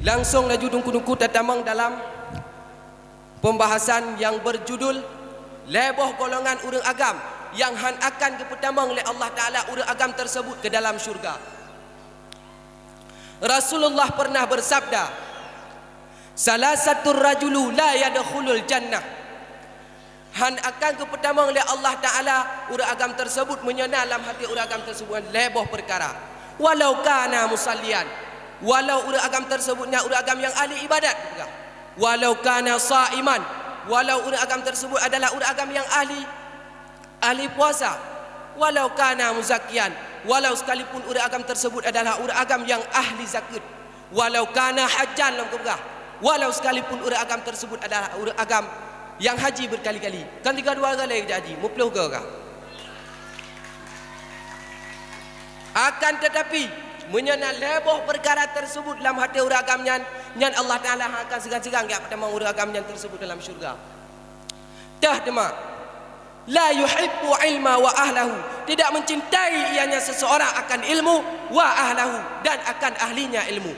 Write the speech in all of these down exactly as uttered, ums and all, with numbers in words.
Langsong laju dungku-dungku tatamong dalam pembahasan yang berjudul lhée boh golongan ureuëng agam nyang han akan geupeutamong lé Allah Taala ureuëng agam tersebut ke dalam syurga. Rasulullah pernah bersabda, "Salasatur rajulu la yadkhulul jannah." Han akan geupeutamong lé Allah Taala ureuëng agam tersebut meunyoe na lam hati ureuëng agam tersebut lhée boh peukara. Walau kana musallian, walau ureuëng agam tersebut nyan ureuëng agam nyang ahli ibadat, peugah. Walau kana saiman, walau ureuëng agam tersebut adalah ureuëng agam nyang ahli, ahli puasa. Walau kana muzakkian, walau sekalipun ureuëng agam tersebut adalah ureuëng agam nyang ahli zakeuet. Walau kana hajjan, lom geupeugah, walau sekalipun ureuëng agam tersebut adalah ureuëng agam nyang haji berkali-kali. Kan tiga dua kali haji, muploh ke ka? Akan tetapi, meunyoe na lhée boh peukara tersebut lam hati ureuëng agam nyan, nyan Allah Taala akan sigang-sigang geupeutamong ureuëng agam nyan tersebut dalam syurga. Teuh teuma, "La yuhibbu ilma wa ahlahu." Tidak mencintai ianya seseorang akan ilmu, wa ahlahu, dan akan ahlinya ilmu.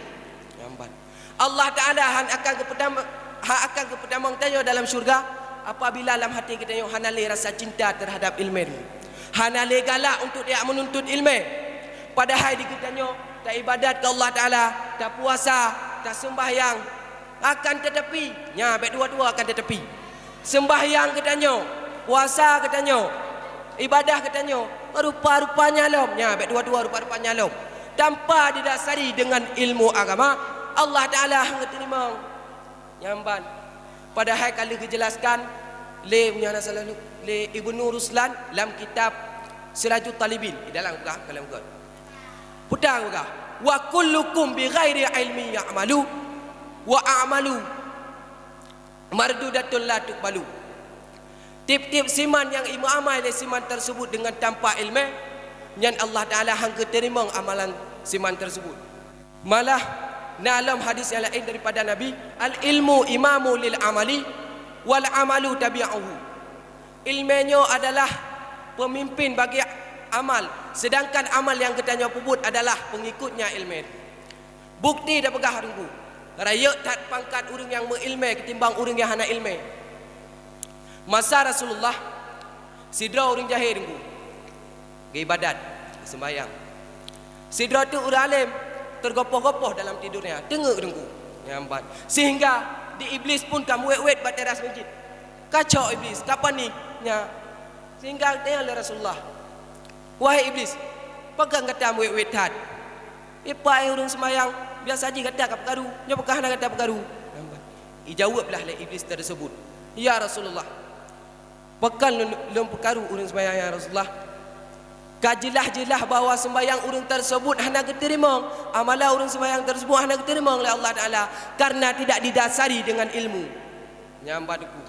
Nyang ban. Allah Taala han akan geupeutam-, han akan geupeutamong tanyoe dalam syurga apabila lam hati geutanyoe hana lé rasa cinta terhadap ilmu. Hana lé galak untuk jak meununtut ilmu. Padahai di geutanyoe taibadat keu Allah Taala, tapuasa, taseumbahyang, akan tetapi, nya, bék dua-dua akan tetapi. Seumbahyang geutanyoe, puasa geutanyoe, ibadah geutanyoe, rupa-rupanya lom, nya, bék dua-dua rupa-rupanya lom. Tanpa didasari dengan ilmu agama, Allah Taala han geuteurimong. Nyang ban. Padahai ka lheueh geujelaskan lé, meunyoe hana salah lé Ibnu Ruslan lam kitab Sirajut Talibin, di dalam peugah, dalam peugah. Peugah, "Wa kullukum bi ghairi ilmi ya'malu wa a'malu mardudatun la tuqbalu." Tiep-tiep siman nyang imeuamai lé siman tersebut dengan tanpa ilmu, nyan Allah Taala han geuteurimong amalan siman tersebut. Malah na lom hadis nyang laén daripada Nabi, "Al-ilmu imamu lil amali, wal amalu tabi'uhu." Ilmu nyoe adalah peumimpin bagi amal, sedangkan amal nyang geutanyoe peubuet adalah peungikutnya ilmu. Bukti tapeugah Teungku, rayeuk that pangkat ureuëng nyang meuilmu ketimbang ureuëng nyang hana ilmu. Masa Rasulullah, sidroe ureuëng jahé Teungku, geuibadat, geuseumbahyang. Sidroe teuk ureuëng além, teugopoh-gopoh dalam tidurnya, teungeuk Teungku, nyang ban. Sehingga di Iblis pun ka meuwét-wét bak teras masjid. Kacok Iblis, ka panik, nya. Sehingga geutanyong lé Rasulullah, "Wahai Iblis, pakon gata meuwét-wét that? Ipa ureuëng seumayang biasa jih gata ka peukaru, nyoe pakon hana gata peukaru?" Ijaweueb lah lé Iblis tersebut, "Ya Rasulullah, pakon lôn, lôn peukaru ureuëng seumayang, ya Rasulullah? Ka jeulaih-jeulaih bahwa seumayang ureuëng tersebut hana geuteurimong, amalan ureuëng seumayang tersebut hana geuteurimong lé Allah Taala karena tidak didasari dengan ilmu." Nyang ban Teungku.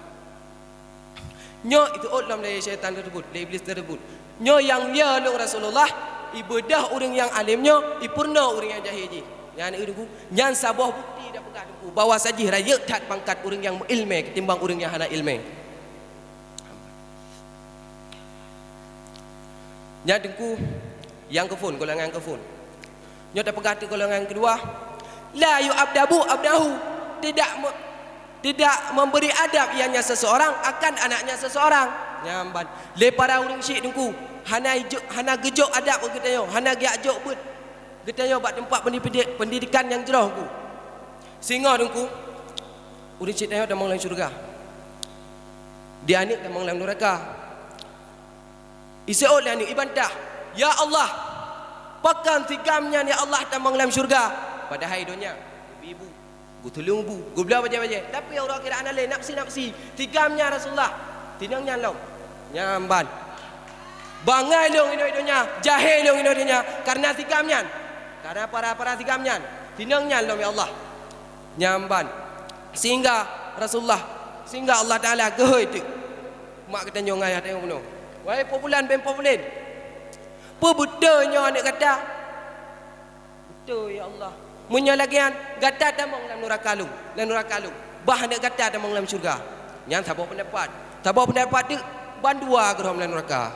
Nyoe iteuôt lom lé syaitan tersebut, lé Iblis tersebut. Nyoe nyang yo lôn Rasulullah, ibeudoh ureuëng nyang além nyoe, ipeurunoe ureuëng nyang jahé jih. Nyan Teungku, nyan saboh bukti tapeugah Teungku, bahwa sajih rayeuk that pangkat ureuëng nyang meuilmu ketimbang ureuëng nyang hana ilmu. Nyan Teungku, nyang keuphon, golongan keuphon. Nyoe tapeugah teuk golongan keudua, "La yu'addabu abnahu," tidak me-, tidak memberi adab ianya seseorang akan anaknya seseorang. Nyang ban. Lé para ureuëng syik Teungku, hana ijok, hana geujok adab keu geutanyoe, hana geujak jok beuet geutanyoe bak teumpat pendidi-, pendidikan nyang jroh Teungku. Singoh Teungku, ureuëng syik tanyoe tamong lam syeuruga. Di aneuk tamong lam nuraka. Iseuôt lé aneuk, ibantah, "Ya Allah, pakon si gam nyan ya Allah tamong lam syeuruga?" Padahai donya, geubi bu, geutuleueng bu, geubloe bajée-bajée. Tapi uroe akhirat hana lé, nafsi-nafsi. "Si gam nyan Rasulullah, si inong nyan lom." Nyang ban. Bangai lôn inoe donya, jahé lôn inoe donya, karena si gam nyan. Karena para-para si gam nyan, si inong nyan lom ya Allah. Nyang ban. Sehingga Rasulullah, sehingga Allah Taala geuhôi teuk. Mak geutanyoe ngon ayah tanyoe bunoe. "Wahai Po Fulan bin Po Fulan, peue beutôi nyoe aneuk gata?" "Beutôi, ya Allah." "Meunyoe lagée nyan, gata tamong lam nuraka lôn, lam nuraka lôn. Bah aneuk gata tamong lam syeuruga." Nyan saboh peundapat. Saboh peundapat teuk, bandua geurom lam nuraka.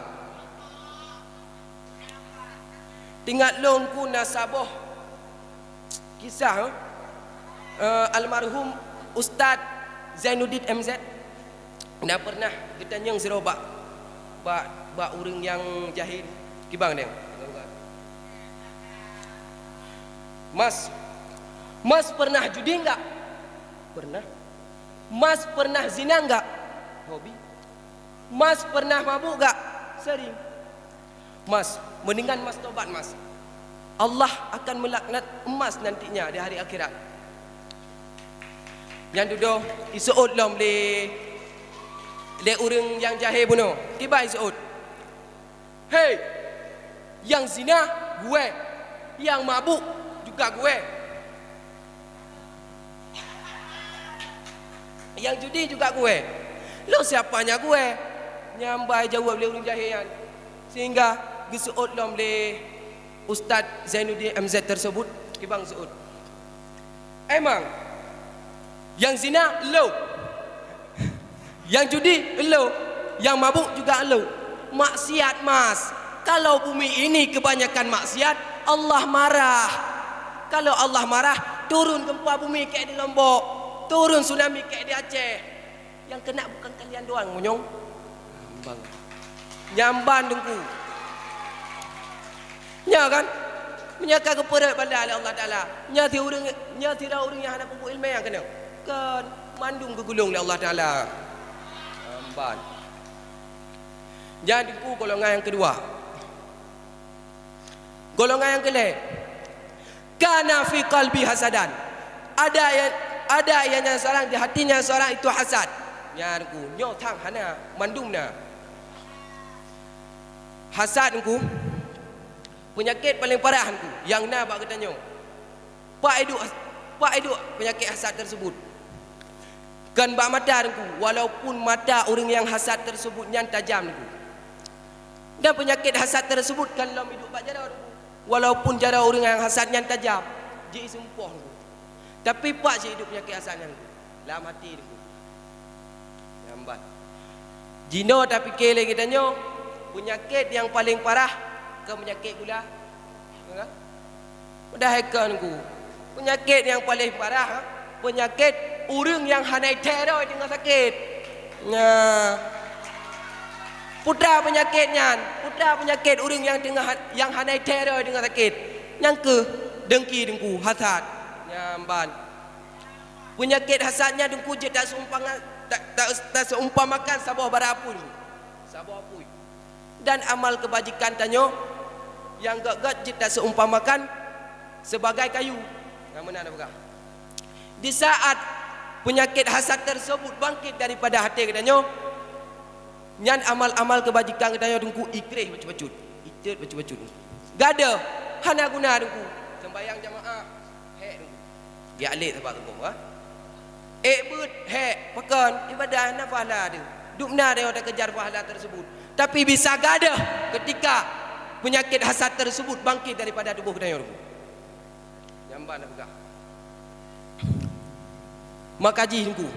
Teuingat lôn Teungku na saboh kisah, eh? Eh, almarhum Ustaz Zainuddin M Z na pernah geutanyong sidroe bak, bak, bak ureuëng nyang jahé. Kiban deng. Mas, Mas pernah judi enggak? Pernah. Mas pernah zina enggak? Hobi. Mas pernah mabuk enggak? Sering. Mas, mendingan Mas tobat, Mas. Allah akan melaknat Mas nantinya di hari akhirat. Nyan dudoe iseuôt lom lé, lé ureuëng nyang jahé bunoe. Kiban iseuôt, "Hei, nyang zina, geuwoe! Nyang mabuk juga geuwoe! Nyang judi juga geuwoe! Lôn siapa nyang geuwoe?" Nyan ban jaweueb lé ureuëng jahé nyan. Sehingga geuseuôt lom lé Ustaz Zainuddin M Z tersebut, kiban seuôt, "Emang nyang zina lôn, nyang judi lôn, nyang mabuk juga lôn. Maksiat, Mas. Kalau bumi ini kebanyakan maksiat, Allah marah. Kalau Allah marah, turun gempa bumi kayak di Lombok, turun tsunami kayak di Aceh. Yang kena bukan kalian doang, monyong." Bang. Nyan ban Teungku. Nya kan? Meunyo ka geupeureuet bala lé Allah Taala, nya si ureuëng, nya sidroe ureuëng nyang hana peubuet iéleumé nyang keunong. Kan mandum geugulong lé Allah Taala. Ban. Nyan Teungku golongan nyang keudua. Golongan nyang keulhèe, "Kana fi qalbi hasadan." Ada nyang, ada nyang, nyang seorang di hatinya seorang itu hasad. Nyan Teungku, nyoe thang hana, mandum na. Hasad Teungku, peunyakét paleng parah Teungku nyang na bak geutanyoe. Pak iduek, pak iduek peunyakét hasad tersebut. Kan bak mata Teungku, walaupun mata ureuëng nyang hasad tersebut nyan tajam Teungku. Dan peunyakét hasad tersebut kan lom iduek bak jaroe Teungku. Walaupun jaroe ureuëng nyang hasad nyan tajam, jih seumpôh Teungku. Tapi pak jih iduek peunyakét hasad nyan Teungku. Lam hati Teungku. Nyambat. Jinoe tapike lé geutanyoe, peunyakét nyang paleng parah kan peunyakét gula. Ya kan? Padahai kon Teungku, peunyakét nyang paleng parah, peunyakét ureuëng nyang hana ithèe droe teungoh sakét. Nah, peue peunyakét nyan, peue peunyakét ureuëng nyang teungoh, nyang hana ithèe droe teungoh sakét. Nyang keuh dengki Teungku, hasad. Nyamban. Peunyakét hasad nyan Teungku jeuet taseumpama-, ta-, ta-, taseumpamakan saboh bara apui. Saboh apui. Dan amal keubajikan tanyoe nyang gét-gét jeuet taseumpamakan sibagai kayu. Nyang meunan na peugah. Di saat peunyakét hasad tersebut bangkit daripada até geutanyoe, nyan amal-amal keubajikan geutanyoe Teungku ikréh bacut-bacut, itet bacut-bacut. Gadôh, hana guna Teungku. Seumbahyang jamaah, hék Teungku. Geujak lét sabab sombong, ha? Ék beuet, hék, pakon, ibadah na pahala teuh. Dubna tanyoe takeujar pahala tersebut. Tapi bisa gadôh ketika peunyakét hasad tersebut bangkit daripada tuboh geutanyoe Teungku. Nyamban na peugah. Maka jih Teungku,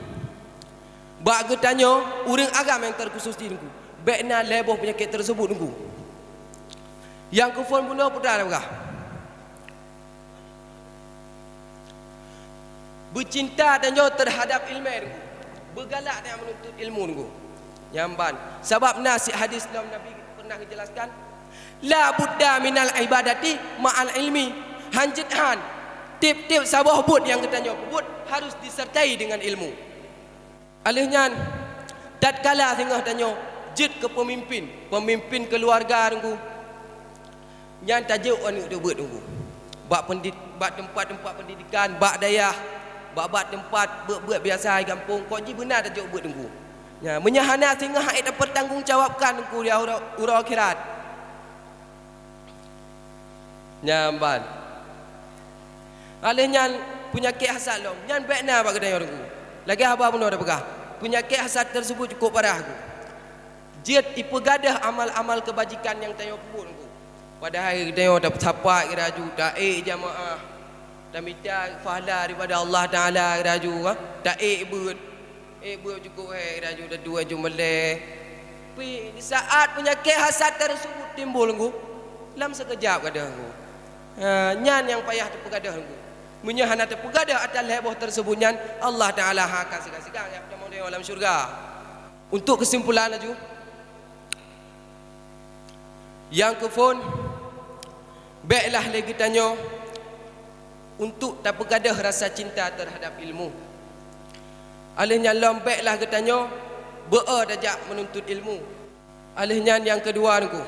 bak geutanyoe ureuëng agam nyang terkhusus jih Teungku, bék na lhée boh peunyakét tersebut Teungku. Nyang keuphôn bunoe peue na peugah. Beucinta tanyoe teuhadab iéleumé Teungku. Beugalak tanyoe meununtut ilmu Teungku. Nyamban. Sabab na sit hadis lom Nabi pernah geujelaskan, "La budda minal ibadati ma'al ilmi." Han jeuet han, tieb-tieb saboh buet nyang geutanyoe peubuet harus disertai dengan ilmu. Alheuh nyan, tatkala singoh tanyoe jeuet keu peumimpin, peumimpin keuluwarga Teungku, nyan tajok aneuëk teuh beuet Teungku. Bak pendi-, bak teumpat-teumpat pendidikan, bak dayah, bak, bak teumpat beuet-beuet biasa di gampông, kok jih beuna tajok beuet Teungku. Nyan, meunyoe hana singoh han ék tapeutanggong jawabkan Teungku di uroe, uroe akhirat. Nyamban. Alheuh nyan peunyakét hasad lom. Nyan bék na bak geutanyoe Teungku. Lagée haba bunoe tapeugah, peunyakét hasad tersebut cukup parah Teungku. Jeuet ipeugadôh amal-amal keubajikan nyang tanyoe peubuet Teungku. Padahai geutanyoe tasapat geuraju, taék jamaah, tamita pahala daripada Allah Taala geuraju, ha? Taék beuet. Ék beuet cukup hék geuraju, taduek jumeulée. Pi, di saat peunyakét hasad tersebut timbul Teungku, lam sikeujab gadôh Teungku. Ha, nyan nyang payah teupeugadôh Teungku. Meunyoe hana tapeugadôh atas lhée boh teurseubut nyan, Allah Taala hana akan seugan-seugan jak tamong dalam syeuruga. Untuk keusimpulan laju, nyang keuphôn, béklah lé geutanyoe untuk tapeugadôh rasa cinta teuhadap ilmu. Alheuh nyan lom béklah geutanyoe beu-o tajak meununtut ilmu. Alheuh nyan nyang keudua Teungku,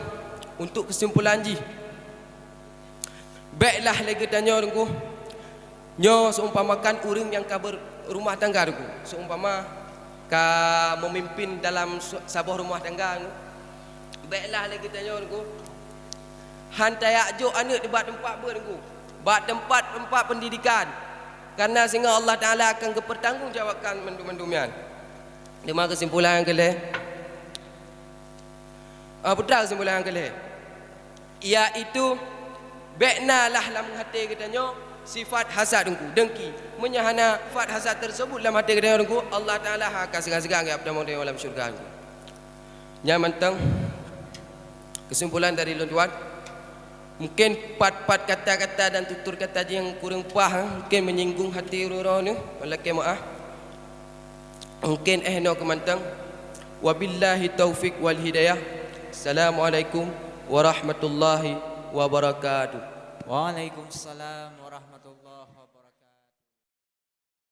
untuk keusimpulan jih, béklah lé geutanyoe Teungku, nyoe seumpamakan ureuëng nyang ka beurumah tangga Teungku, seumpama ka meumimpin dalam su-, saboh rumah tangga Teungku, béklah lé geutanyoe Teungku, hana tajak jok aneuëk nibak teumpat beuet Teungku, bak teumpat-teumpat peundidikan, kareuna singoh Allah Taala akan geupeutanggong jawabkan mandum-mandum nyan. Teuma keusimpulan nyang keu lhée, ah, peue teuma keusimpulan nyang keu lhée, yaitu bék na lah lam até geutanyoe sifat hasad Teungku, dengki. Meunyoe hana sifat hasad teuseubut lam até geutanyoe Teungku, Allah Taala hana akan seugan-seugan jak tamong dalam syeuruga Teungku. Nyan mantong keusimpulan dari lôn tuan. Mungken pat-pat kata-kata dan tutur kata nyang kureueng paih, mungken menyinggung hati ureuëng droeneuh, lakée meuáh. Mungken eh noe keu mantong. Wabillahi taufik wal hidayah. Assalamualaikum warahmatullahi wabarakatuh. Waalaikumsalam warahmatullahi